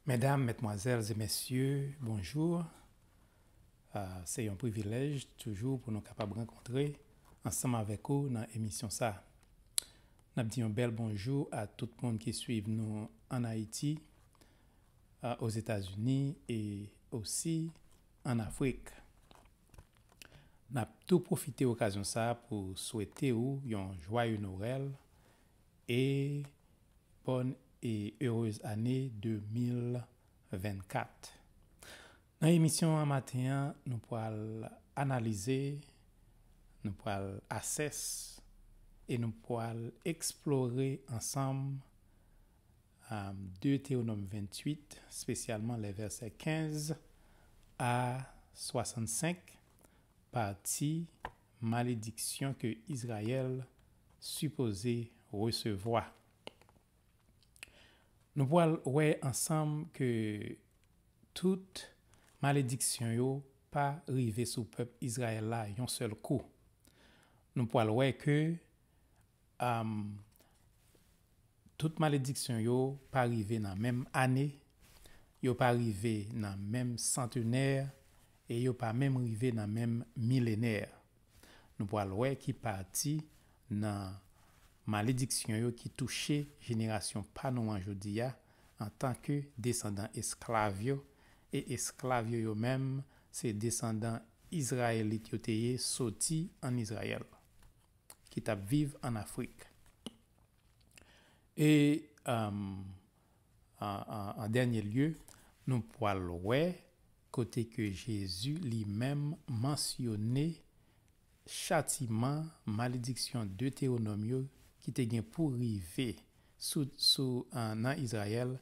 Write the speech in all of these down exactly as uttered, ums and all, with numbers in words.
Medam, medmwazèl e mesye, bonjou. Ah, se yon privilèj toujou pou nou kapab rankontre ansanm avèk ou nan emisyon sa. N ap di yon bèl bonjou a tout moun ki swiv nou ann Ayiti, ah, Ozetazini e osi ann Afrik. N ap tou pwofite okazyon sa a pou swete ou yon jwaye Nwèl e bòn e erez ane de mil vennkat. Nan emisyon an maten an, nou pral analize, nou pral assess e nou pral eksplore ansanm, um, Deutéronome vingt-huit, spesyalman lè vèsè kenz a swasannsenk, pati malediksyon ke Izrayèl sipoze resevwa. Nou pral wè ansanm ke tout malediksyon yo pa rive sou pèp Izrayèl la yon sèl kou. Nou pral wè ke, am, tout malediksyon yo pa rive nan menm ane, yo pa rive nan menm santenè, e yo pa menm rive nan menm milenè. Nou pral wè ki pati nan malediksyon yo ki touche jenerasyon pa nou an jodi a, antanke desandan esklav yo, e esklav yo, yo menm, se desandan Izrayelit yo te ye soti ann Izrayèl, ki t ap viv ann Afrik. E, um, an, an, an dènye lye, nou pral wè kote ke Jezi li menm mansyone chatiman, malediksyon Detewonòm yo ki te gen pou rive sou, sou, an, nan Izrayèl.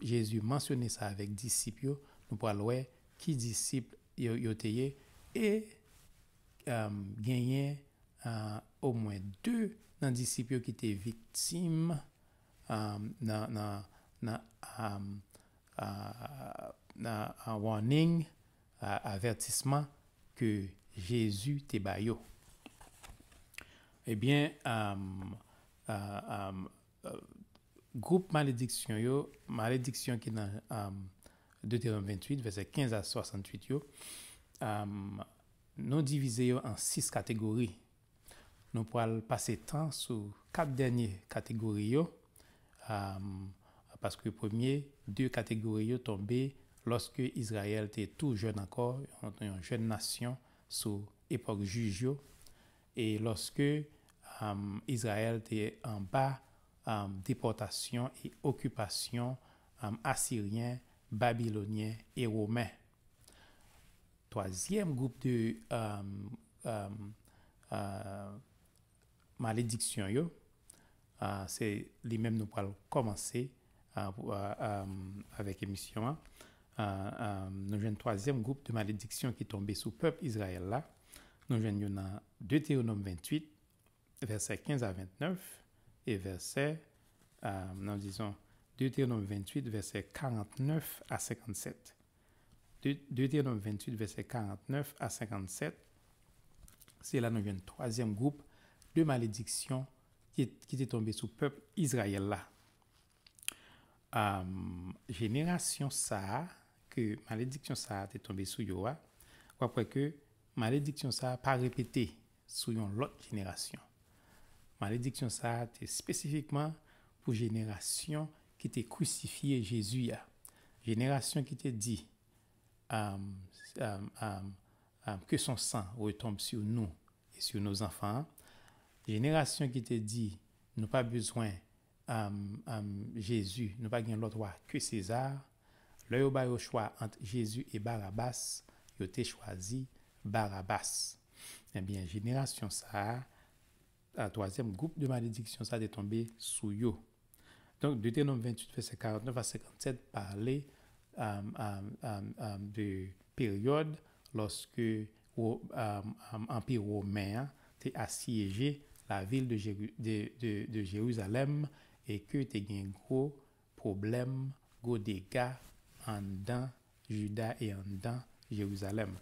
Jezi mansyone sa avèk disip yo. Nou pral wè ki disip yo, yo te ye. E, um, genyen, uh, omwen de nan disip yo ki te viktim, um, nan, nan, nan, um, uh, nan, uh, warning, uh, avètisman ke Jezi te ba yo. Ebyen, um, uh, um, uh, gwoup malediksyon yo, malediksyon ki nan, um, Detewonòm venntuit, vèsè kenz a swasantuit yo, um, nou divize yo an sis kategori. Nou pral pase tan sou kat dènye kategori yo, um, paske premye de kategori yo tonbe lòske Izrayèl te tou jèn ankò, yon, yon jèn nasyon sou epòk jij yo, e lòske, um, Izrayèl te anba, um, depòtasyon e okipasyon, um, asiryen, babilonyen e women. Twazyèm gwoup de, um, um, uh, malediksyon yo, uh, se li menm nou pral kòmanse, uh, pou, uh, um, avèk emisyon an. Uh, um, nou jwenn twazyèm gwoup de malediksyon ki tonbe sou pèp Izrayèl la. Nou jwenn yo nan Detewonòm venntuit, vèsè kenz a ventnèf, e vèsè, uh, nou dizon, Detewonòm venntuit, vèsè karantnèf a senkannsèt. De, Detewonòm venntuit, vèsè karantnèf a senkannsèt, se la nou jwenn twazyèm gwoup de malediksyon ki, ki te tonbe sou pèp Izrayèl la. Am, jenerasyon sa a, ke malediksyon sa a te tonbe sou yo a, w ap wè ke malediksyon sa a pa repete sou yon lòt jenerasyon. Malediksyon sa a te espesifikman pou jenerasyon ki te krisifye Jezi a. Jenerasyon ki te di, um, um, um, um, que son sang retombe sur nous et sur nos enfants. Jenerasyon ki te di, nou pa bezwen, um, um, Jezi, nou pa gen lòt wa ke Seza. Lè yo ba yo chwa ant Jezi e Barabas, yo te chwazi Barabas. Ebyen, jenerasyon sa a, a, twazyèm gwoup de malediksyon sa te tonbe sou yo. Donk, Detewonòm venntuit, vèsè karantnèf a senkannsèt pale, um, um, um, um, de peryòd lòske wo-, um, um, Anpi Women an te asyeje lavil de Jeri-, de, de, de Jerizalèm e ke te gen gwo pwoblèm, gwo dega anndan Jida e anndan Jerizalèm.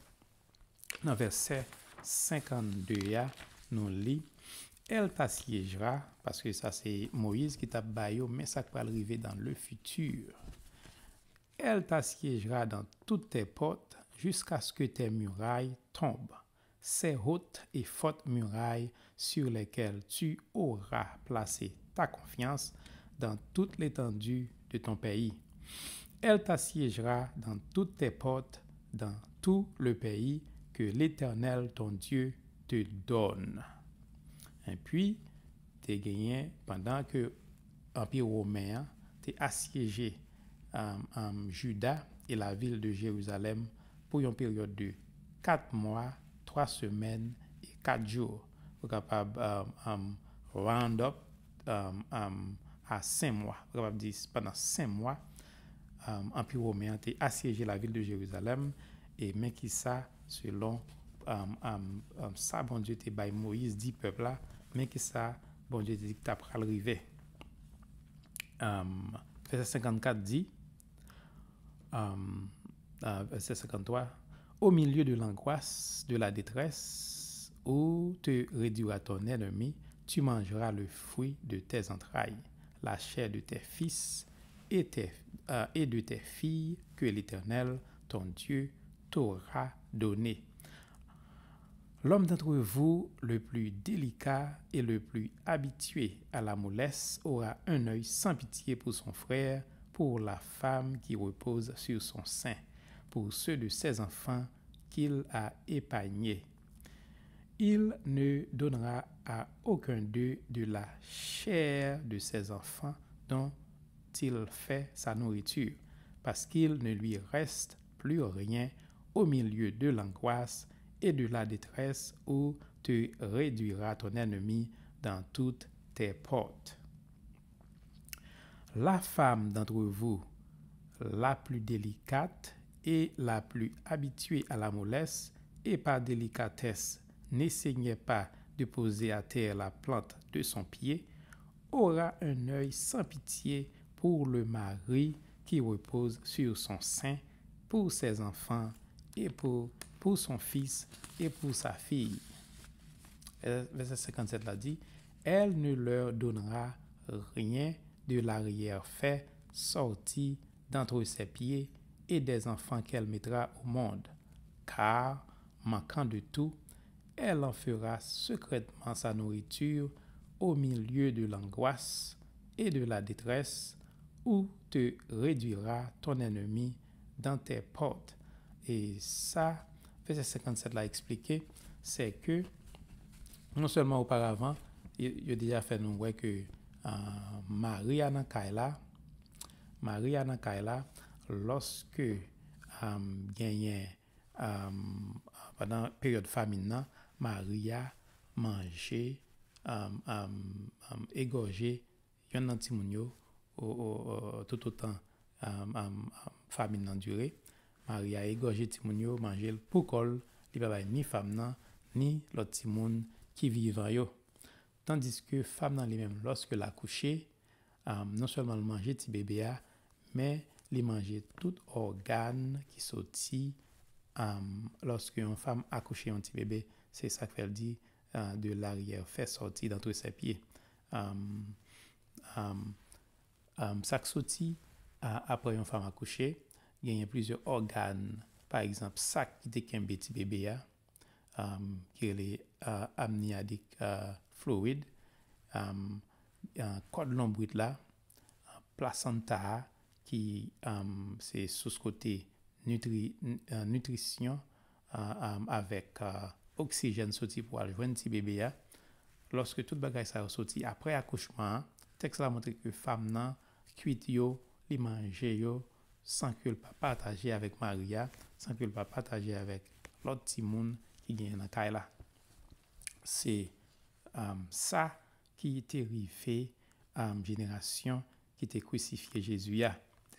Nan vèsè senkannde a, nou li, Elle t'assiégera, paske sa se Moyiz ki t ap ba yo, men sa k pral rive dans le futur. Elle t'assiégera dans toutes tes portes jusqu'à ce que tes murailles tombent, ces hautes et fortes murailles sur lesquelles tu auras placé ta confiance dans toute l'étendue de ton pays. Elle t'assiégera dans toutes tes portes, dans tout le pays que l'Éternel ton Dieu te donne. Epi, te genyen, pandan ke Anpi Women an te asyeje um, um, Juda e lavil de Jerizalèm pou yon peryòd de kat mwa, twa semèn e kat jou. Ou kapab um, um, round up um, um, a senk mwa. Ou kapab di pandan senk mwa, um, Anpi Women an te asyeje lavil de Jerizalèm e men kisa, selon um, um, um, sa Bondye te bay Moyiz di pèp la, men kisa Bondye te di ki ta pral rive. Um, vèsè senkannkat di, um, uh, vèsè senkanntwa, au milieu de l'angoisse, de la détresse, où te réduira ton ennemi, tu mangeras le fruit de tes entrailles, la chair de tes fils et, tes, euh, et de tes filles que l'Éternel, ton Dieu, t'aura donné. L'homme d'entre vous le plus délicat et le plus habitué à la mollesse aura un œil sans pitié pour son frère, pour la femme qui repose sur son sein, pour ceux de ses enfants qu'il a épargnés. Il ne donnera à aucun d'eux de la chair de ses enfants dont il fait sa nourriture, parce qu'il ne lui reste plus rien au milieu de l'angoisse et de la détresse où te réduira ton ennemi dans toutes tes portes. La femme d'entre vous, la plus délicate et la plus habituée à la mollesse, et par délicatesse n'essayait pas de poser à terre la plante de son pied, aura un œil sans pitié pour le mari qui repose sur son sein, pour ses enfants et pour, pour son fils et pour sa fille. Vèsè senkannsèt la di, elle ne leur donnera rien de l'arrière-fait sorti d'entre ses pieds et des enfants qu'elle mettra au monde, car, manquant de tout, elle en fera secrètement sa nourriture au milieu de l'angoisse et de la détresse, où te réduira ton ennemi dans tes portes. E sa, vèsè senkannsèt la eksplike, se ke non sèlman oparavan, yo, yo deja fè nou wè ke uh, Mari a nan kay la, Mari a nan kay la, lòske um, genyen um, pandan peryòd famin nan, Mari a manje, um, um, um, egòje yonn nan timoun yo o, o, o, toutotan um, um, um, famin nan dire. Mari a egòje timoun yo, manje l pou kò l, li pa bay ni fanm nan, ni lòt timoun ki vivan yo. Tandiske fanm nan li menm, lòske l akouche, um, non sèlman l manje ti bebe a, men li manje tout ògàn ki soti um, lòske yon fanm akouche yon ti bebe, se sa k fè l di uh, de l'arrière-fait sorti d'entre ses pieds. Um, um, um, sa k soti uh, apre yon fanm akouche, genyen plizyè ògàn, pa egzanp, sa ki te kenbe ti bebe a, um, ki rele uh, amniotic uh, fluid, um, uh, kòd lonbrit la, uh, plasanta a, ki um, se sous kote nitri, uh, nitrisyon uh, um, avèk uh, oksijèn soti pou al jwenn ti bebe a. Lòske tout bagay sa yo soti apre akouchman an, tèks la montre ke fanm nan kwit yo, li manje yo, san ke l pa pataje avèk mari a, san ke l pa pataje avèk lòt timoun ki genyen nan kay la. Se um, sa ki te rive um, jenerasyon ki te krisifye Jezi a.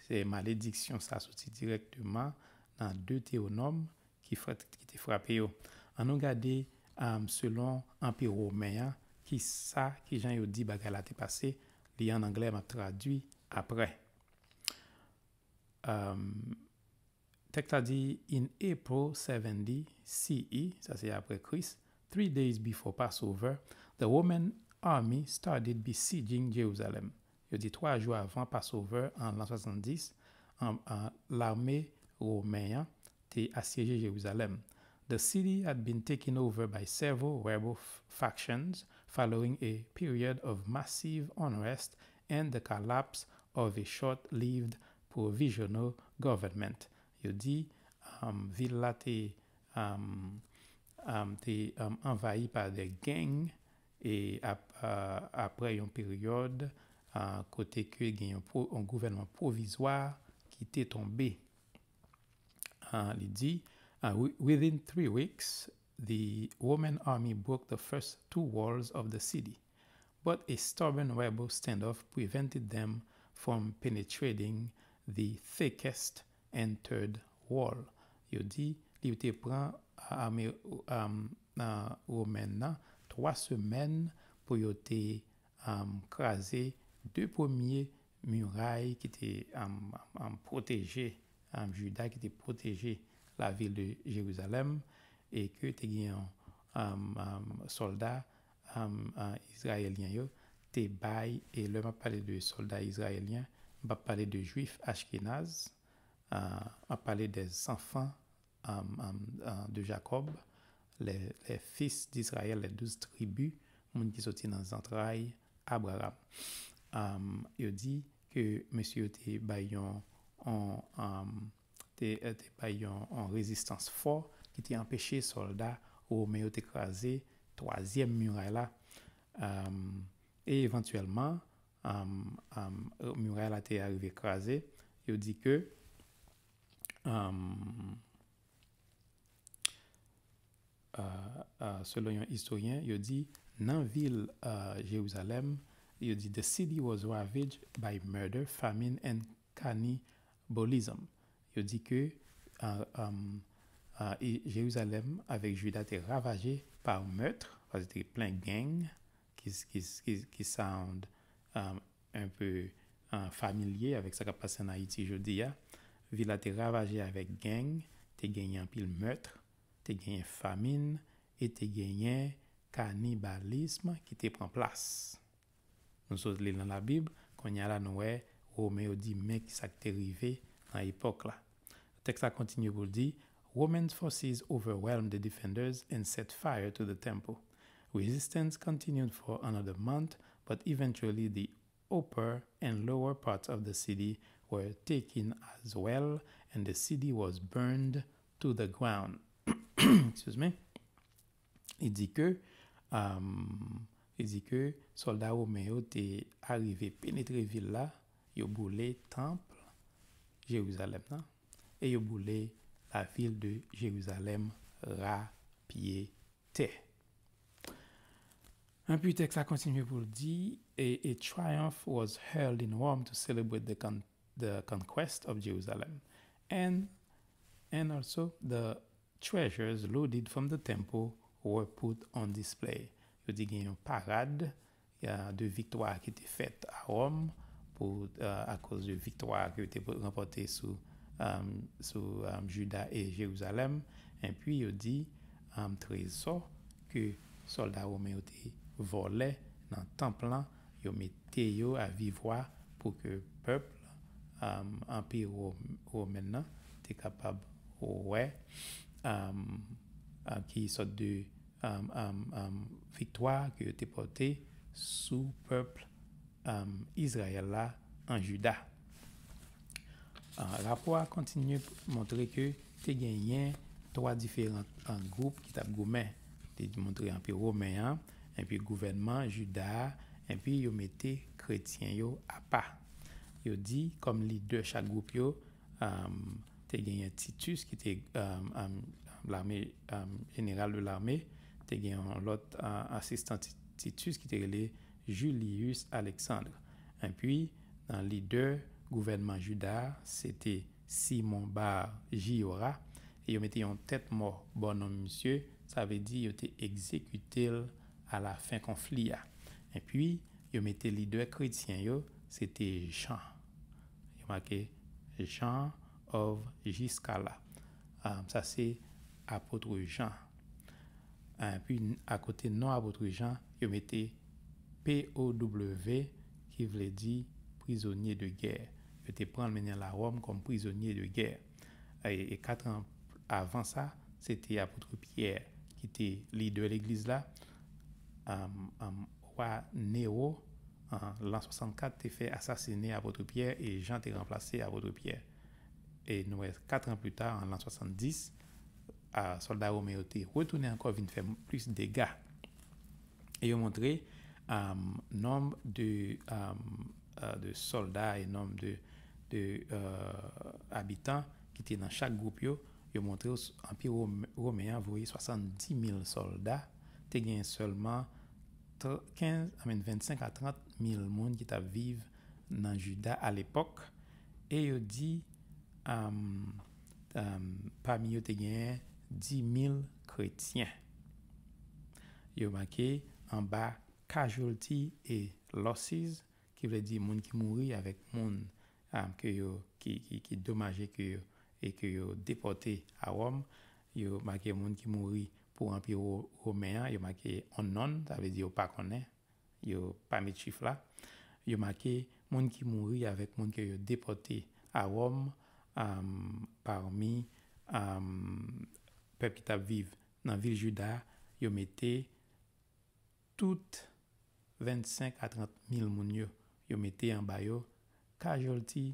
Se malediksyon sa soti dirèkteman nan Detewonòm ki, fra, ki te frape yo. Ann nou gade um, selon Anpi Women an, ki sa, ki jan yo di bagay la te pase, li an anglè, m ap tradui apre. Um, Tèks la di, in April seventy C E, sa se apre Kris, three days before Passover, the Roman army started besieging Jerusalem. Yo di twa jou avan Passover an lan swasanndis, an, an, lame women an te asyeje Jerizalèm. The city had been taken over by several rebel f- factions following a period of massive unrest and the collapse of a short-lived provisional government. Yo di, um, vil la te, um, um, te um, anvayi pa de gang e ap, uh, apre yon peryòd uh, kote ke gen yon, pro, yon gouvènman pwovizwa ki te tonbe. Uh, li di, uh, within three weeks, the Roman army broke the first two walls of the city, but a stubborn rebel standoff prevented them from penetrating the thickest and third wall. Yo di, li te pran ame um, uh, women nan twa semèn pou yo te um, kraze de premye miray ki te um, um, pwoteje um, Juda, ki te pwoteje lavil de Jerizalèm, e ke te gen yon um, um, sòlda um, uh, izrayelyen yo te bay, e lè m ap pale de sòlda izrayelyen, m p ap pale de jwif Ashkenaz, uh, m ap pale de zanfan um, um, uh, de Jacob, les, les fils d'Israël, les douze tribus, moun ki soti nan zantray Abraham. Um, yo di ke mesye yo te bay yon, yon um, te, te bay yon, yon rezistans fò ki te anpeche sòlda women yo te kraze twazyèm miray la. Um, e evantyèlman, um, um, miray la te arive kraze. Yo di ke um, uh, uh, selon yon istoryen, yo di nan vil uh, Jerizalèm, yo di the city was ravaged by murder, famine and cannibalism. Yo di ke uh, um, uh, Jerizalèm avèk Juda te ravaje pa mèt, paske te plen gang ki, ki, ki, ki sound um, un peu uh, familye avèk sa k ap pase an Ayiti jodi a. Vil la te ravaje avèk gang, te genyen anpil mèt, te genyen famin e te genyen kanibalism ki te pran plas. Nou sot li nan Labib, kounye a la nou wè Women yo di men ki sa k te rive nan epòk la. Tèks la kontinye pou l di, Women's forces overwhelmed the defenders and set fire to the temple. Resistance continued for another month, but eventually the upper and lower parts of the city were taken as well, and the city was burned to the ground. Excuse me. Li di ke um, li di ke sòlda women yo te arive penetre vil la, yo boule tanp Jerizalèm nan e yo boule lavil de Jerizalèm rapyetè. Anpi tèks la kontinye pou l di, a, a triumph was held in Rome to celebrate the, con the conquest of Jerusalem, and, and also the treasures looted from the temple were put on display. Yo te gen yon parad de viktwa ki te fèt a Wòm pou, akoz de viktwa ke yo te ranpòte sou, sou Jida e Jerizalèm. Enpi yo di, trezò ke sòlda women yo te vòlè nan tanp lan, yo mete yo a vivwa pou ke pèp anpi women nan te kapab wè ki sòt de viktwa ke yo te pòte sou pèp Izrayèl la an Jida. Rapò a kontinye montre ke te genyen twa diferan gwoup ki t ap goumen. Li montre anpi Women an, enpi gouvènman Jida a, enpi yo mete kretyen yo apa. Yo di, kòm lidè chak gwoup yo, te genyen Titus ki te lame, jeneral de lame, te gen yon lòt asistan Titus ki te rele Julius Alexandre. Enpi, nan lidè gouvènman Jida a, se te Simon Bar Jiyora, e yo mete yon tèt mò bò non misye, sa vle di yo te egzekite l alafen konfli a. Enpi, yo mete lidè kretyen yo, se te Jan. Yo make Jan of Jiskala. Sa se apot Jan. Enpi, akote non apot Jan, yo mete P O W, ki vle di prizonye de gè. Yo te pran l mennen l a Wòm kòm prizonye de gè. E, e kat an avan sa, se te apot Pyè ki te lidè legliz la. Am, am, wa Newo, an lan swasannkat, te fè asasinen apot Pyè e Jan te ranplase apot Pyè. E nou wè, kat an pli ta, an lan swasanndis, a, sòlda women yo te retounen ankò vin fè plis dega. E yo montre, am, nonb de, am, a, de sòlda e nonb de, de, a, abitan ki te nan chak gwoup yo. Yo montre w s-, Anpi Wom-, Women an voye swasanndis mil sòlda. Te gen sèlman tr-, kenz, I mean, vennsenk a trant mil moun ki t ap viv nan Jida alepòk. E yo di, am, am, pami yo te genyen dis mil kretyen. Yo make anba casualty e losses, ki vle di moun ki mouri avèk moun, am, ke yo, ki, ki, ki domaje ke yo, e ke yo depòte a Wòm. Yo make moun ki mouri pou Anpi Wo-, Women an, yo make unknown, sa vle di yo pa konnen, yo pa met chif la. Yo make moun ki mouri avèk moun ke yo depòte a Wòm, am, pami, am, pèp ki t ap viv nan vil Jida, yo mete tout vennsenk a trant mil moun yo, yo mete anba yo casualty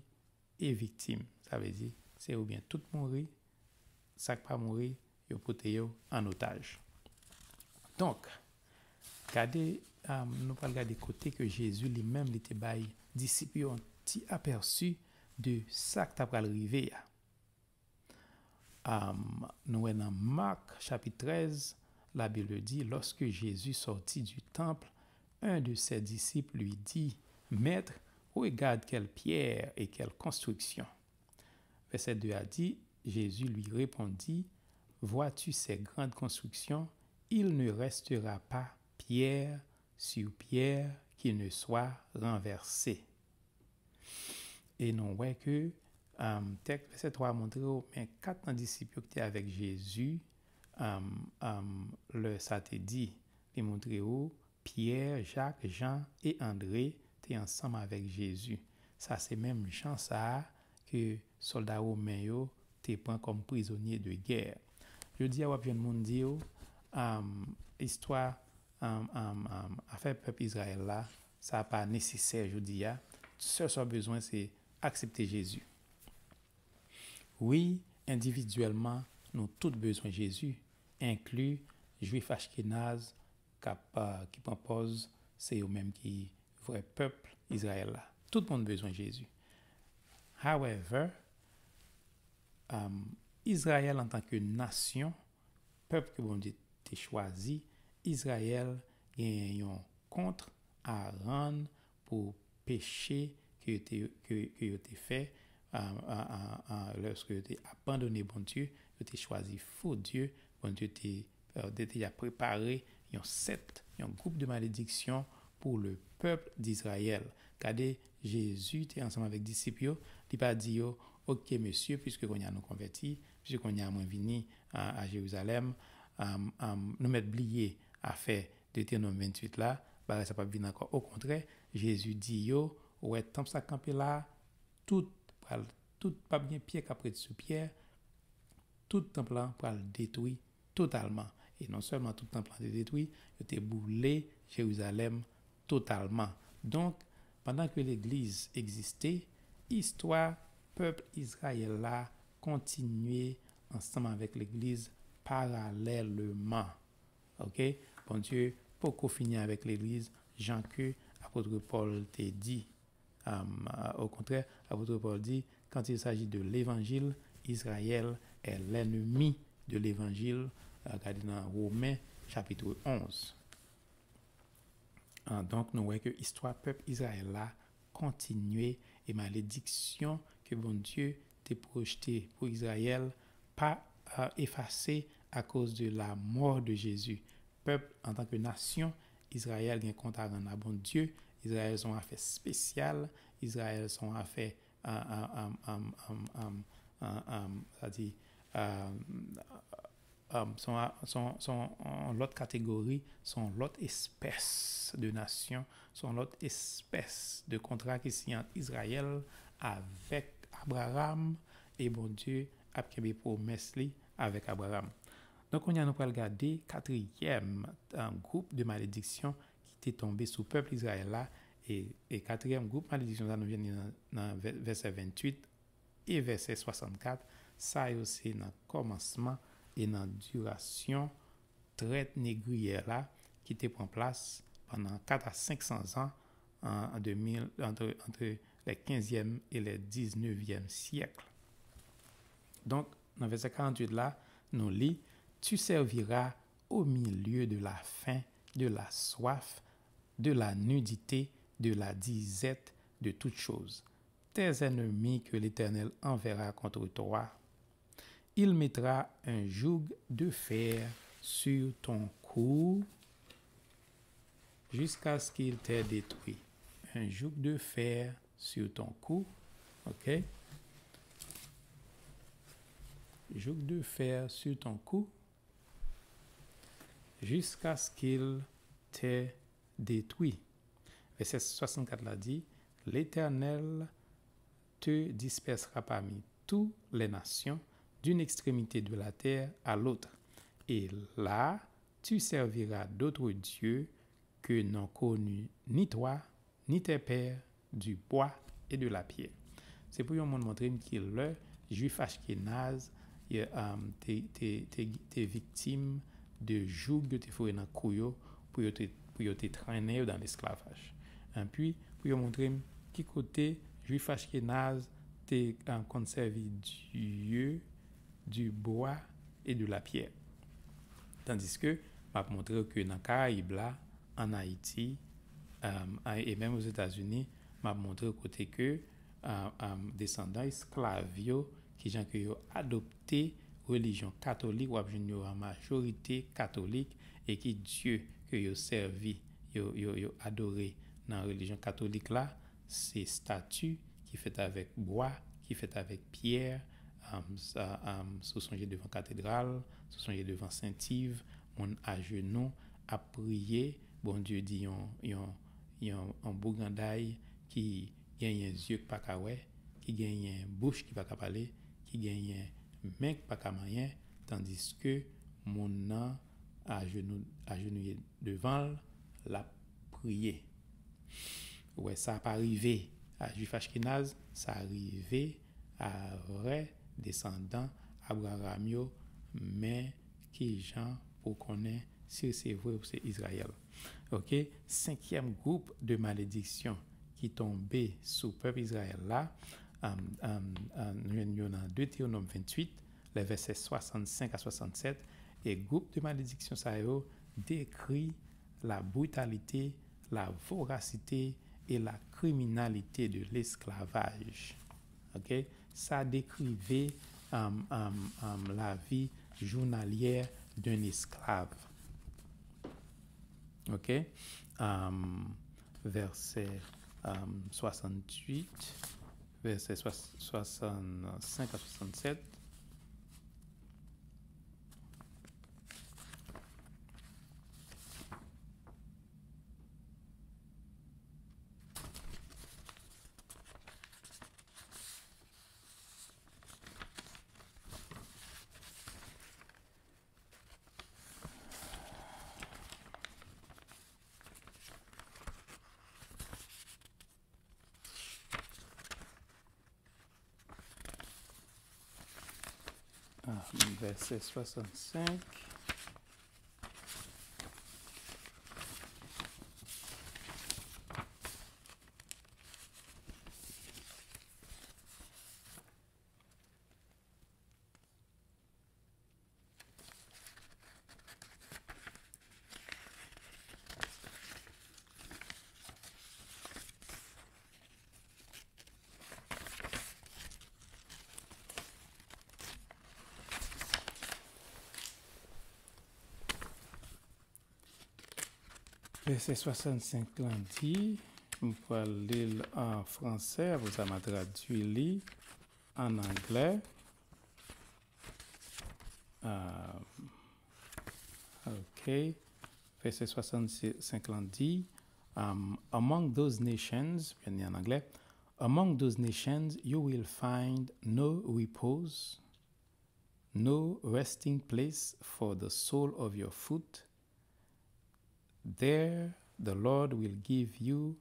e viktim. Sa vle di, se oubyen tout mouri, sa k pa mouri, yo pote yo an otaj. Donk, gade, am, nou pral gade kote ke Jezi li menm li te bay disip yo yon ti apèsi de sa k ta pral rive a. Am, nou wè nan Mak, chapit trèz, la Bible dit, lorsque Jésus sortit du temple, un de ses disciples lui dit, Maître, regarde quelle pierre et quelle construction. Verset deux a dit, Jésus lui répondit, Vois-tu ces grandes constructions, il ne restera pas pierre sur pierre qui ne soit renversée. E nou wè ke, am, tèks vèsè twa a montre w, men kat nan disip yo ki te avèk Jezi, am, am, lè sa te di, li montre w, Pyè, Jak, Jan e Andre te ansanm avèk Jezi. Sa se menm Jan sa a ke sòlda women yo te pran kòm prizonye de gè. Jodi a, w ap jwenn moun di w, am, istwa, am, am, am, afè pèp Izrayèl la, sa pa nesesè jodi a. Sèl sa w bezwen, se aksepte Jezi. Wi, endividyèlman, nou tout bezwen Jezi, enkli Jwif Achkenaz k ap, a, ki pran pòz se yo menm ki vrè pèp Izrayèl la. Tout moun bezwen Jezi. However, um, Izrayèl antanke nasyon, pèp ke Bondye te chwazi, Izrayèl genyen yon kont a rann pou peche ke yo te, ke, ke yo te fè, a, a, a, a, lòske yo te abandone Bondye, yo te chwazi fo dye, Bondye te, e, te deja prepare yon sèt, yon gwoup de malediksyon pou le pèp d'Izrayèl. Gade, Jezi te ansanm avèk disip yo, li pa di yo, "Oke, mesye, piske kounye a nou konvèti, piske kounye a mwen vini a, a Jerizalèm, am, am, nou mèt bliye afè Detewonòm venntuit la, bagay sa p ap vin ankò." Okontrè, Jezi di yo, "Ou wè tanp sa k kanpe la a, tout pral, tout, p ap gen pyè k ap ret sou pyè, tout tanp lan pral detwi totalman." E non sèlman tout tanp lan te detwi, yo te boule Jerizalèm totalman. Donk, pandan ke legliz egziste, istwa pèp Izrayèl la kontinye ansanm avèk legliz paralèlman. Oke? Bondye poko fini avèk legliz, jan ke apot Pòl te di. Am, a, okontrè, apot Pòl di, quand il s'agit de l'évangile, Israël est l'ennemi de l'évangile, a, gade nan Women, chapit onz. A, donk, nou wè ke istwa pèp Izrayèl la kontinye e malediksyon ke Bondye te pwojte pou Izrayèl pa, a, efase akoz de la mò de Jezi. Pèp, antanke nasyon, Izrayèl gen kont a rann a Bondye. Izrayèl se yon afè espesyal. Izrayèl se yon afè, a, a, am, am, am, am, a, am, sa di, a, am, se yon a, se yon, se yon, yon lòt kategori, se yon lòt espès de nasyon, se yon lòt espès de kontra ki siyen ant Izrayèl avèk Abraram, e Bondye ap kenbe pwomès li avèk Abraram. Donk, kounye a nou pral gade katriyèm, eh, gwoup de malediksyon ki te tonbe sou pèp Izrayèl la, e, e katriyèm gwoup malediksyon sa nou jwenn li nan, nan vè-, vèsè venntuit e vèsè swasannkat, sa yo se nan kòmansman e nan dirasyon trèt negriyè la ki te pran plas pandan kat a senk san zan an, an de mil, entre, entre le quinzième et le dix-neuvième siècle. Donk, nan vèsè karanntuit la, nou li, Tu serviras au milieu de la faim, de la soif, de la nudité, de la disette, de toutes choses. Tes ennemis que l'Éternel enverra contre toi, il mettra un joug de fer sur ton cou jusqu'à ce qu'il t'ait détruit. Un joug de fer sur ton cou. OK? Joug de fer sur ton cou jusqu'à ce qu'il t'ait détruit. Vèsè swasannkat la di, L'Éternel te dispersera parmi toutes les nations, d'une extrémité de la terre à l'autre. Et là, tu serviras d'autres dieux que n'ont connu ni toi, ni tes pères, du bois et de la pierre. Se pou yon moun montre m ki lè Jwif Ashkenaz, ye, um, te, te, te, te viktim de joug yo te foure nan kou yo pou yo te, pou yo te trennen yo dan lesklavaj. Enpi, pou yo montre m ki kote Jwif Ashkenaz te, um, konn sèvi dye du bois et de la pierre. Tandiske m ap montre w ke nan Karayib la, ann Ayiti, um, e menm Ozetazini, m ap montre w kote ke, um, um, desandan esklav yo, kijan ke yo adopte relijyon katolik, w ap jwenn yo an majorite katolik, e ki dye ke yo sèvi, yo, yo, yo adore nan relijyon katolik la, se stati ki fèt avèk bwa, ki fèt avèk pyè, um, sa, um, si w sonje devan katedral, si w sonje devan Sent Iv, moun ajenou ap priye, Bondye di yon, yon, yon, yon bouganday ki genyen zye k pa ka wè, ki genyen bouch ki pa ka pale, ki genyen men k pa ka manyen, tandiske moun nan ajenou, ajenouye devan l, l ap priye. Ou wè, sa pa rive a Jwif Ashkenaz, sa rive a vrè desandan Abraram yo, men kijan pou konnen si se vre ou se Izrayèl. Oke, senkyèm gwoup de malediksyon ki tonbe sou pèp Izrayèl la, um, um, um, nou jwenn yo nan Detewonòm venntuit, lè vèsè swasannsenk a swasannsèt, e gwoup de malediksyon sa yo dekri la brutalité, la voracité et la criminalité de l'esclavage. Oke? Sa dekrive, um, um, um, lavi jounalyè d'un esclave. Oke? Um, vèsè, um, swasanntuit, vèsè swa-, swasannsenk a swasannsèt. Ah, vèsè swasannsenk. Vèsè swasannsenk lan di, m pral li l an fransè, apre sa m a tradui li an anglè. Ah, ok. Vèsè swasannsenk lan di, um, Among those nations, m li an anglè, Among those nations you will find no repose, no resting place for the sole of your foot. There the Lord will give you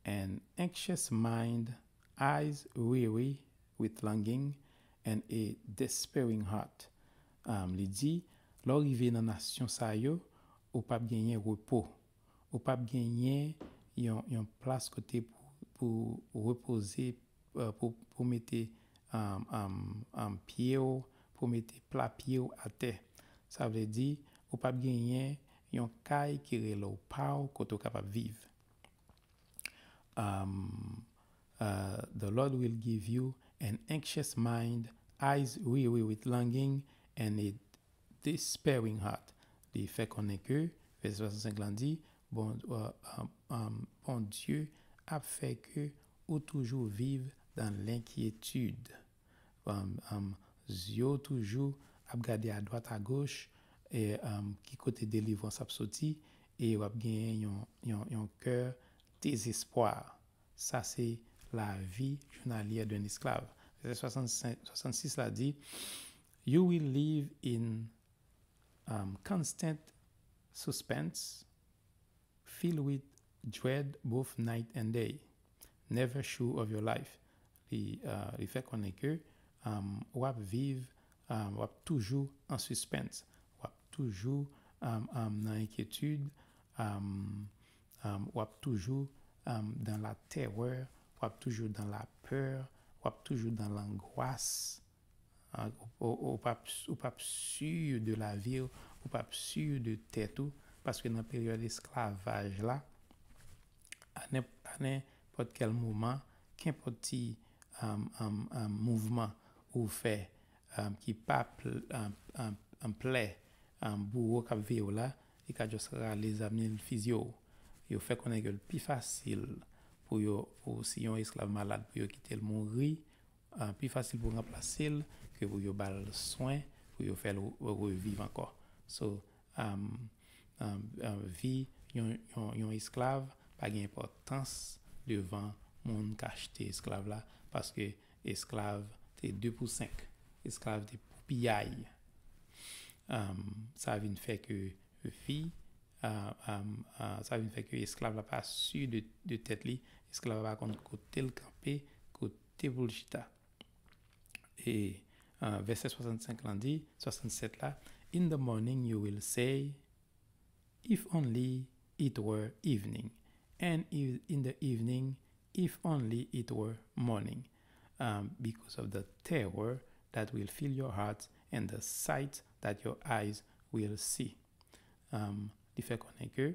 an anxious mind, eyes weary with longing, and a despairing heart. Um, li di, lè w rive nan nasyon sa yo, ou p ap genyen repo. Ou p ap genyen yon, yon plas kote pou, pou repoze, euh, pou, pou mete, um, um, um, pye w, pou mete pla pye w atè. Sa vle di, ou p ap genyen yon kay ki rele w pa w kote w kapab viv. Um, uh, the Lord will give you an anxious mind, eyes weary with longing, and a despairing heart. Li fè konnen ke, vèsè swasannsenk lan di, bon, uh, um, um, Bondye ap fè ke ou toujou viv dan lenkyetid. Um, um, zye w toujou ap gade adwat agoch, e, um, ki kote delivrans ap soti, e w ap genyen yon, yon, yon kè dezespwa. Sa se lavi jounalyè d'un esclave. Vèsè swasannsenk, swasannsis la di, you will live in, um, constant suspense, filled with dread both night and day, never sure of your life. Li, uh, li fè konnen ke, um, w ap viv, um, w ap toujou an sispens, w ap toujou, um, um, nan enkyetid, um, um, w ap toujou, um, dans la terreur, w ap toujou dans la peur, w ap toujou dans l'angoisse. Hein, ou, ou, ou p ap, ou p ap si de lavi w, ou p ap si de tèt ou, paske nan peryòd esklavaj la, a nenp-, a nenpòt kèl moman, kenpòt ti, um, um, um, mouvman ou fè, um, ki pa pl-, um, um, um, plè, um, bouwo k ap veye w la, li ka just rale zam li, l fizye w. Yo fè konnen ke l pi fasil pou yo, pou si yon esklav malad, pou yo kite l mouri, ah, pi fasil pou ranplase l ke pou yo ba l swen, pou yo fè l re-, reviv ankò. So, um, um, um, vi yon, yon, yon esklav pa gen enpòtans devan moun k achte esklav la, paske esklav te de pou senk, esklav te pou piyay. Um, sa vin fè ke vi, ah, um, ah, sa vin fè ke esklav la pa si de, de tèt li, esklav la pa konn kote l kanpe, kote pou l chita. E, ah, vèsè swasannsenk lan di, swasannsèt la, in the morning you will say, if only it were evening, and i-, in the evening, if only it were morning, um, because of the terror that will fill your heart and the sight that your eyes will see. Um, li fè konnen ke,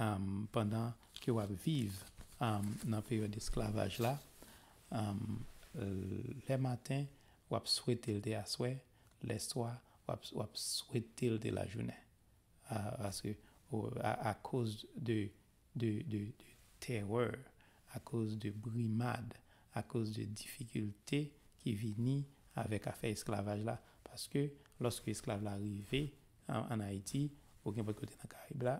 um, pandan ke w ap viv, um, nan peryòd esklavaj la, um, lè maten, w ap swete l te aswè, lè swa, w ap, w ap swete l te lajounen. Ah, paske, o, a, akoz de, de, de, de tèrè, akoz de brimad, akoz de difikilte ki vini avèk afè esklavaj la. Paske, lòske esklav la rive an, ann Ayiti, okenpòt kote nan Karayib la,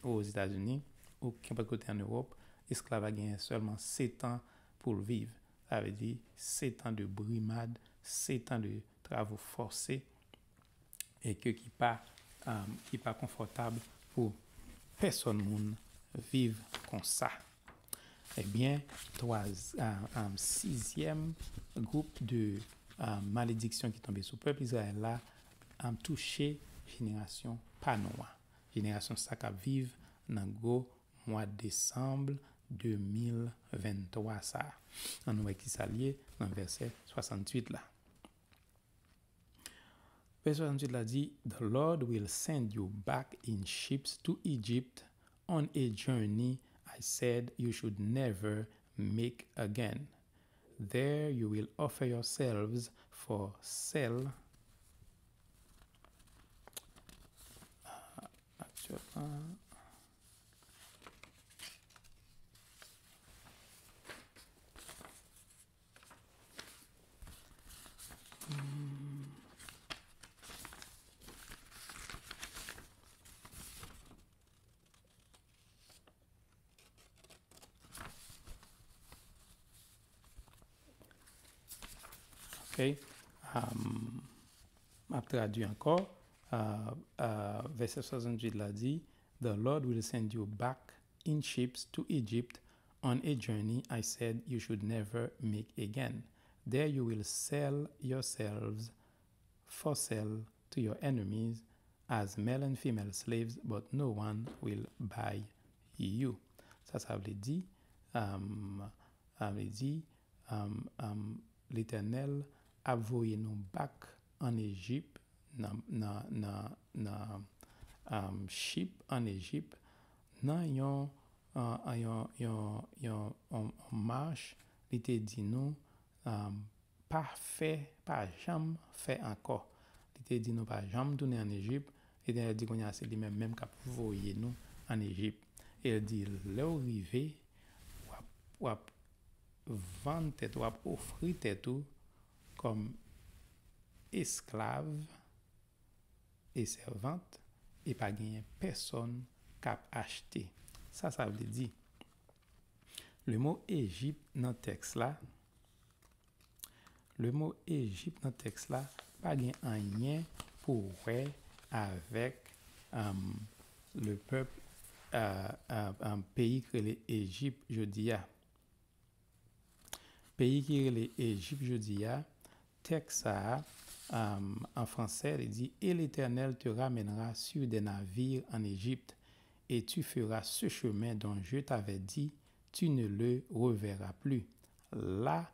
ou Ozetazini, okenpòt kote ann Ewòp, esklav la genyen sèlman sèt an pou l viv. Sa vle di, sèt an de brimad, sèt an de travo fòse, e ke ki pa, um, ki pa konfòtab pou pèsòn moun viv konsa. Ebyen, twa, um, um, sizyèm gwoup de, um, malediksyon ki tonbe sou pèp Izrayèl la, um, touche jenerasyon pa nou an. Jenerasyon sa k ap viv nan gwo mwa desanm de mil venntwa sa. Ann wè ki sa l ye nan vèsè swasanntuit la. Vèsè swasanntuit la di, "The Lord will send you back in ships to Egypt on a journey I said you should never make again. There you will offer yourselves for sale." Ah, aktyèlman, Ok? Um, m ap tradui ankò. Uh, uh, vèsè swasanntuit la di, "The Lord will send you back in ships to Egypt on a journey I said you should never make again. There you will sell yourselves for sale to your enemies as male and female slaves, but no one will buy you." Sa, sa vle di, um, sa vle di, um, um, Letènèl ap voye nou back ann Ejip, nan, nan, nan, nan um, ship ann Ejip, nan yon, uh, yon, yon, yon, yon, yon mach, li te di nou, um, pa fè, pa janm fè ankò. Li te di nou pa janm tounen ann Ejip. Letènèl di kounye a se li menm menm k ap voye nou ann Ejip. E l di, lè w rive, w ap, w ap vann tèt, w ap ofri tèt ou kòm esklav e sèvant, e pa genyen pèsonn k ap achte. Sa, sa vle di, le mo Ejip nan tèks la, le mo Ejip nan tèks la pa gen anyen pou wè avèk, um, le pèp, uh, uh, um, peyi k rele Ejip jodi a. Peyi ki rele Ejip jodi a, tèks sa a, um, an fransè, li di, "Et l'Éternel te ramènera sur des navires en Égypte, et tu feras ce chemin dont je t'avais dit, tu ne le reverras plus. Là,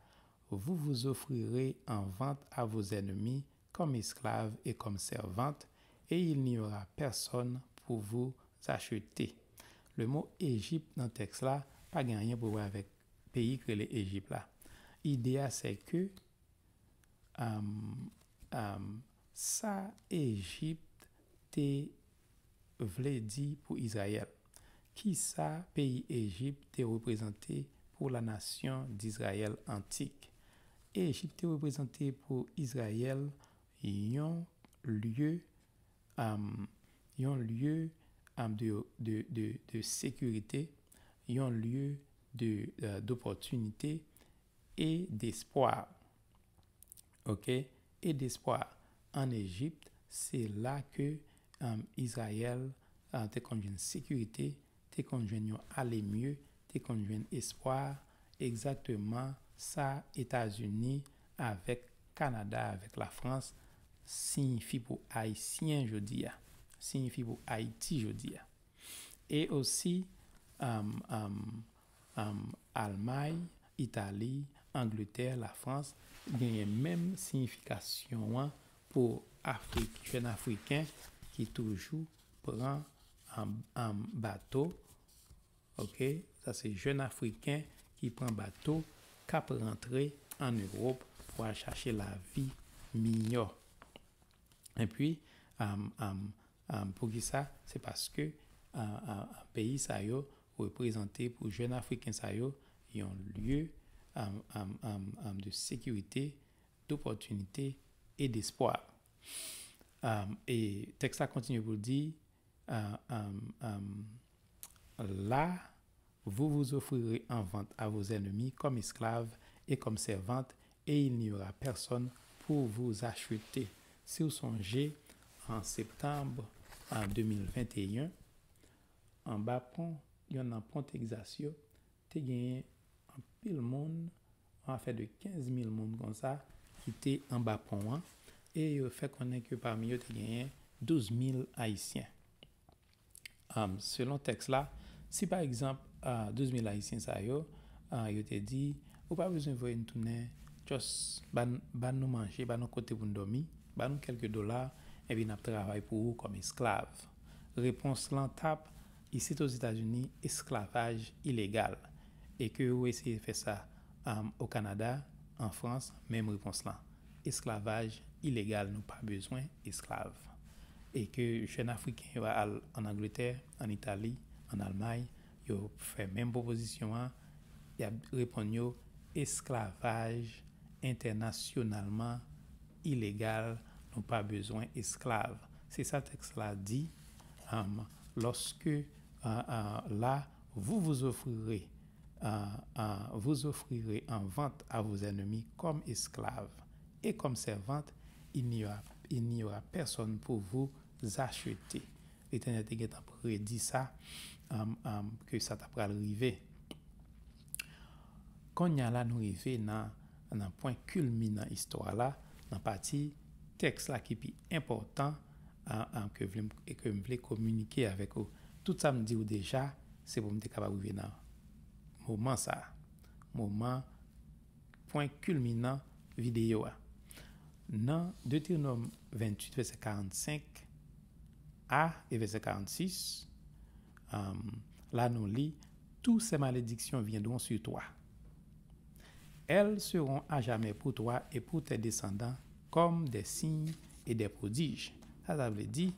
vous vous offrirez en vente à vos ennemis comme esclaves et comme servantes, et il n'y aura personne pour vous acheter." Le mo Ejip nan tèks la pa gen anyen pou wè avèk peyi k rele Ejip la. Ide a se ke, um, um, sa Ejip te vle di pou Izrayèl. Kisa peyi Ejip te reprezante pou la nasyon d'Izrayèl antik? Ejip te reprezante pou Izrayèl yon lye, um, yon lye, um, de, de, de, de sekirite, yon lye de, euh, d'opportunité et d'espoir. Ok? Et d'espoir. Ann Ejip, se la ke, um, Izrayèl, uh, te konn jwenn sekirite, te konn jwenn yon alemye, te konn jwenn espwa, egzakteman sa Etazini avèk Kanada, avèk Lafrans, siyifi pou Ayisyen jodi a, siyifi pou Ayiti jodi a. E osi, um, um, um, Almay, Itali, Angletè, Lafrans genyen menm siyifikasyon an pou Afrik, jèn Afriken ki toujou pran, um, um, bato. Ok, sa se jèn Afriken ki pran bato k ap rantre ann Ewòp pou al chache lavi miyò. Epi, um, um, um, poukisa? Se paske, uh, uh, peyi sa yo reprezante pou jèn Afriken sa yo yon lye, um, um, um, um, de sekirite, d'opportunité et d'espoir. Um, e tèks la kontinye pou l di, uh, um, um, là, vous vous offrirez en vente à vos ennemis comme esclaves et comme servantes, et il n'y aura personne pour vous acheter. Si w sonje, an septanm, an de mil venteyen, anba pon, yonn nan pon Tegzas yo, te genyen anpil moun, an afè de kenz mil moun konsa, ki te anba pon an, e yo fè konnen ke pami yo te genyen douz mil Ayisyen. Um, selon tèks la, si pa egzanp, uh, douz mil Ayisyen sa yo, uh, yo te di, ou pa bezwen voye n tounen, just ban, ban nou manje, ban nou kote pou n dòmi, ban nou kèlke dola, epi n ap travay pou ou kòm esklav. Repons lan t ap, isit Ozetazini, esklavaj ilegal. E ke ou eseye fè sa, um, o Kanada, an Frans, menm repons lan. Esklavaj ilegal, nou pa bezwen esklav. E ke jèn Afriken yo al ann Angletè, ann Itali, ann Almay, yo fè menm pwopozisyon an, y ap reponn yo, esklavaj entènasyonalman ilegal, nou pa bezwen esklav. Se sa tèks la di, um, lorsque, uh, uh, là, vous vous offrirez, uh, uh, vous offrirez en vente à vos ennemis comme esclaves, et comme servante, il n'y aura, il n'y aura personne pour vous acheter. Letènèl te gentan predi sa, um, um, ke sa ta pral rive. Kounye a la, nou rive nan, nan pwen kilminan istwa la, nan pati tèks la ki pi enpòtan, an, an, ke vle m, e ke m vle kominike avèk ou. Tout sa m di w deja, se pou m te kapab rive nan moman sa a. Moman, pwen kilminan videyo a. Nan Deutéronome vingt-huit, vèsè karannsenk a e vèsè karannsis, um, la nou li, Toutes ces malédictions viendront sur toi. Elles seront à jamais pour toi et pour tes descendants comme des signes et des prodiges. Sa, sa vle di,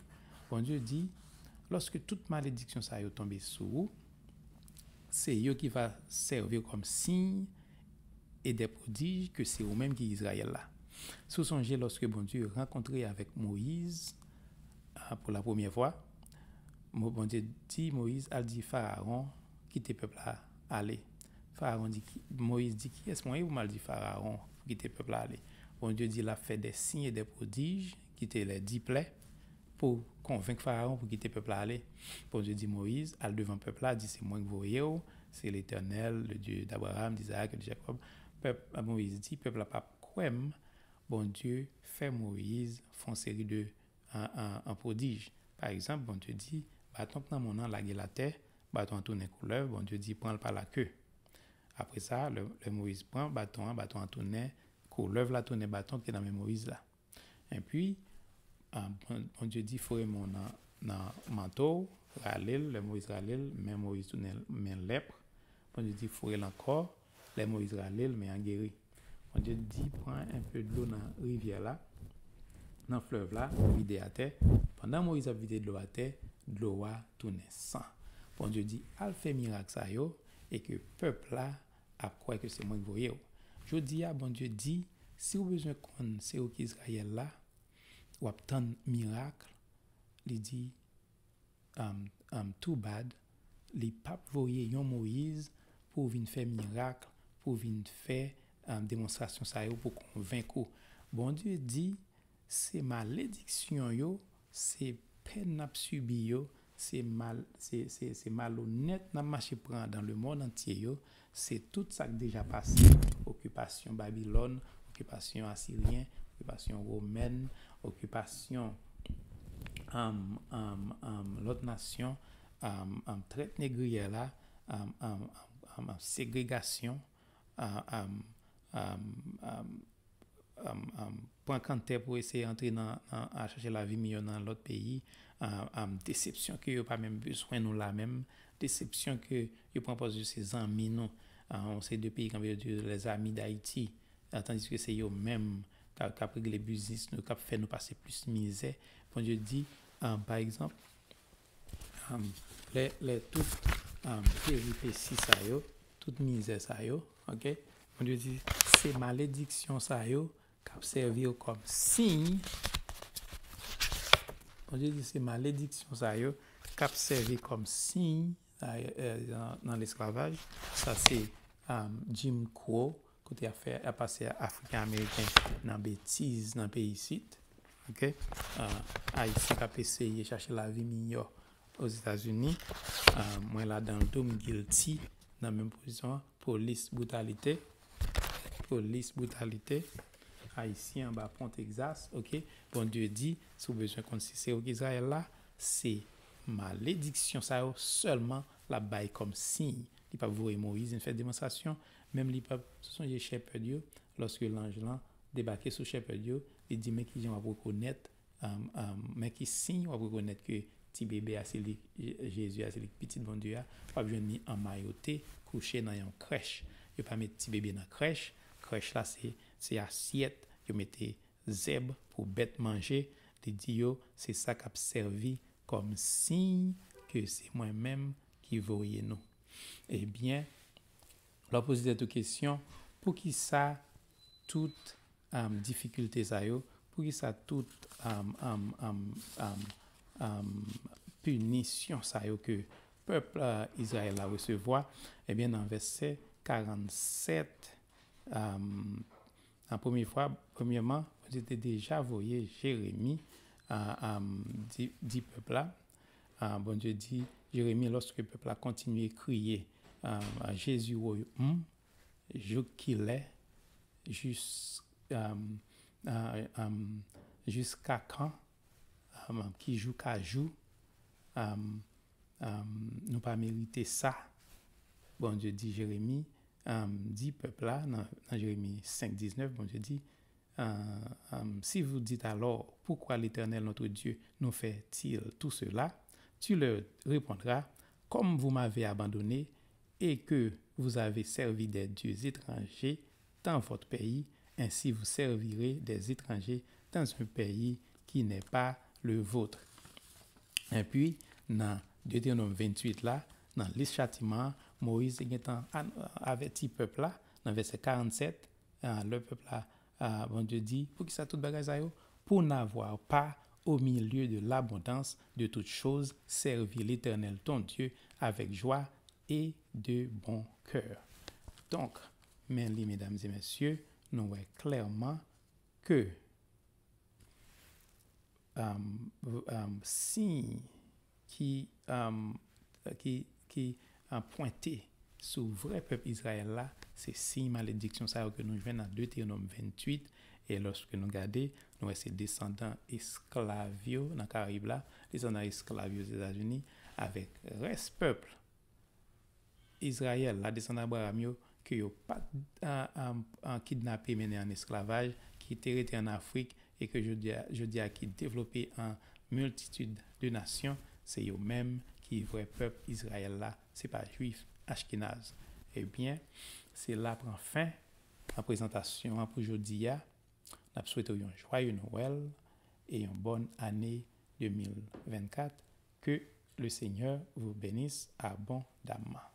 Bondye di, lòske tout malediksyon sa yo tonbe sou ou, se yo ki va sèvi w kòm siy e de pwodij ke se ou menm ki Izrayèl la. Si w sonje, lòske Bondye rankontre avèk Moyiz, a, pou la premyè fwa, Mo-, Bondye di Moyiz al di Farawon kite pèp la ale. Farawon di, ki, Moyiz di, "Kiyès mwen ye pou m al di Farawon pou kite pèp la ale?" Bondye di l ap fè de siy e de pwodij ki te lè di plè pou konvenk Farawon pou kite pèp la ale. Bondye di Moyiz, "Al devan pèp la, di se mwen k voye w, se Letènèl, le Dieu d'Abraham, d'Isaac, de Jacob." Pèp, Moyiz di, "Pèp la p ap kwè m." Bondye fè Moyiz fè yon seri de an, an, an pwodij. Pa egzanp, Bondye di, "Baton k nan men w nan, lage l atè." Baton an tounen koulèv, Bondye di, "Pran l pa lake." Apre sa, lè, lè Moyiz pran baton an, baton an tounen koulèv la, tounen baton ki nan men Moyiz la. Epi, a, Bon-, Bondye di, "Foure men w nan, nan manto w, rale l." Lè Moyiz rale l, men Moyiz tounen men lèp. Bondye di, "Foure l ankò." Lè Moyiz rale l, men an geri. Bondye di, "Pran enpe dlo nan rivyè la, nan flèv la, vide atè." Pandan Moyiz ap vide dlo atè, dlo a tounen san. Bondye di, "Al fè mirak sa yo, e ke pèp la ap kwè ke se mwen k voye w." Jodi a, Bondye di, "Si w bezwen konn se ou ki Izrayèl la, w ap tann mirak." Li di, um, um, too bad, li p ap voye yon Moyiz pou vin fè mirak, pou vin fè, um, demonstrasyon sa yo pou konvenk ou. Bondye di, se malediksyon yo, se pèn n ap sibi yo, se mal, se, se, se malonèt n ap mache pran dans le monde entier yo, se tout sa k deja pase, okipasyon Babilòn, okipasyon asiryen, okipasyon womèn, okipasyon, um, um, um, lòt nasyon, um, um, trèt negriyè la, um, um, um, um, segregasyon, um, um, um, um, um, um, um, pran kanntè pou eseye antre nan, nan, al chache lavi miyò nan lòt peyi, um, um, desepsyon ke yo pa menm bezwen nou la menm, desepsyon ke yo pran pòz yo se zanmi nou, um, se de peyi kanpe yo di yo les amis d'Haïti, uh, tandiske se yo menm k ap, k ap regle biznis nou, k ap fè nou pase plis mizè. Bondye di, um, pa egzanp, um, lè, lè tout, um, peripesi sa yo, tout mizè sa yo, ok? Bondye di, se malediksyon sa yo k ap sèvi yo kòm siy. Bondye di, se malediksyon sa yo k ap sèvi kòm siy, a, e, nan, nan lesklavaj. Sa se, um, Jim Crow, kote y ap fè, y ap pase Afriken Ameriken nan betiz nan peyi isit. Ok? Uh, Ayisyen k ap eseye chache lavi miyò Ozetazini. Uh, mwen ladan l tou, m guilty nan menm pozisyon an. Polis britalite. Polis britalite. Ayisyen anba pon Texas. Ok? Bondye di, si w bezwen konn si se ou ki Izrayèl la, se malediksyon sa yo sèlman l ap bay kòm siy. Li p ap voye Moyiz vin fè demonstrasyon, menm li p ap, sonje shepherd yo, lòske lanj lan debake sou shepherd yo, li di, "Men kijan w ap rekonèt, um, um, men ki siy w ap rekonèt ke ti bebe a se li, Je-, Jezi a se li ki pitit Bondye a." W ap jwenn li anmayote, kouche nan yon krèch. Yo pa met ti bebe nan krèch. Krèch la se, se asyèt, yo mete zèb pou bèt manje. Li di yo, se sa k ap sèvi kòm siy ke se mwen menm ki voye nou. Ebyen, lè w poze tèt ou kesyon, poukisa tout, um, difikilte sa yo, poukisa tout, um, um, um, um, um, pinisyon sa yo ke pèp, uh, Izrayèl la resevwa? Ebyen, nan vèsè karannsèt, um, Nan premye fwa, premyèman, Bondye te deja voye Jeremi a, a, di, di pèp la. A, Bondye di Jeremi, lòske pèp la kontinye kriye, a, a, Jezi woy m, jouk kilè, jis, a, a, a, jiska kan, a, ki jou ka jou, a, a, nou pa merite sa. Bondye di Jeremi, a, di pèp la, nan, nan Jeremi senk diznèf, Bondye di, euh, euh, si vous dites alors, pourquoi l'Éternel notre Dieu nous fait-il tout cela? Tu leur répondras, comme vous m'avez abandonné et que vous avez servi des dieux étrangers dans votre pays, ainsi vous servirez des étrangers dans un pays qui n'est pas le vôtre. Epi, nan Detewonòm venntuit la, nan lis chatiman an, Moyiz te gentan an-, avèti pèp la, nan vèsè karannsèt, a, lè pèp la, a, Bondye di, poukisa tout bagay sa yo? Pour n'avoir pas au milieu de l'abondance de toutes choses servi l'Éternel ton Dieu avec joie et de bon cœur. Donk, men li, medam e mesye, nou wè klèman ke, um, um, siy ki, um, ki, ki, uh, pwente sou vrè pèp Izrayèl la, se siy malediksyon sa yo ke nou jwenn nan Detewonòm venntuit, e lòske nou gade, nou wè se desandan esklav yo nan Karayib la, desandan esklav yo Ozetazini, avèk rès pèp Izrayèl la, desandan Abraram yo, ke yo pa t, a, a, a, kidnape, mennen an esklavaj, ki te rete an Afrik, e ke jodi a, jodi a ki devlope an miltitid de nasyon, se yo menm ki vrè pèp Izrayèl la, se pa Jwif Ashkenaz. Ebyen, se la pran fen an prezantasyon an pou jodi a. N ap swete w yon jwaye Nwèl e yon bòn ane de mil vennkat. Que le Seigneur vous bénisse abondamment.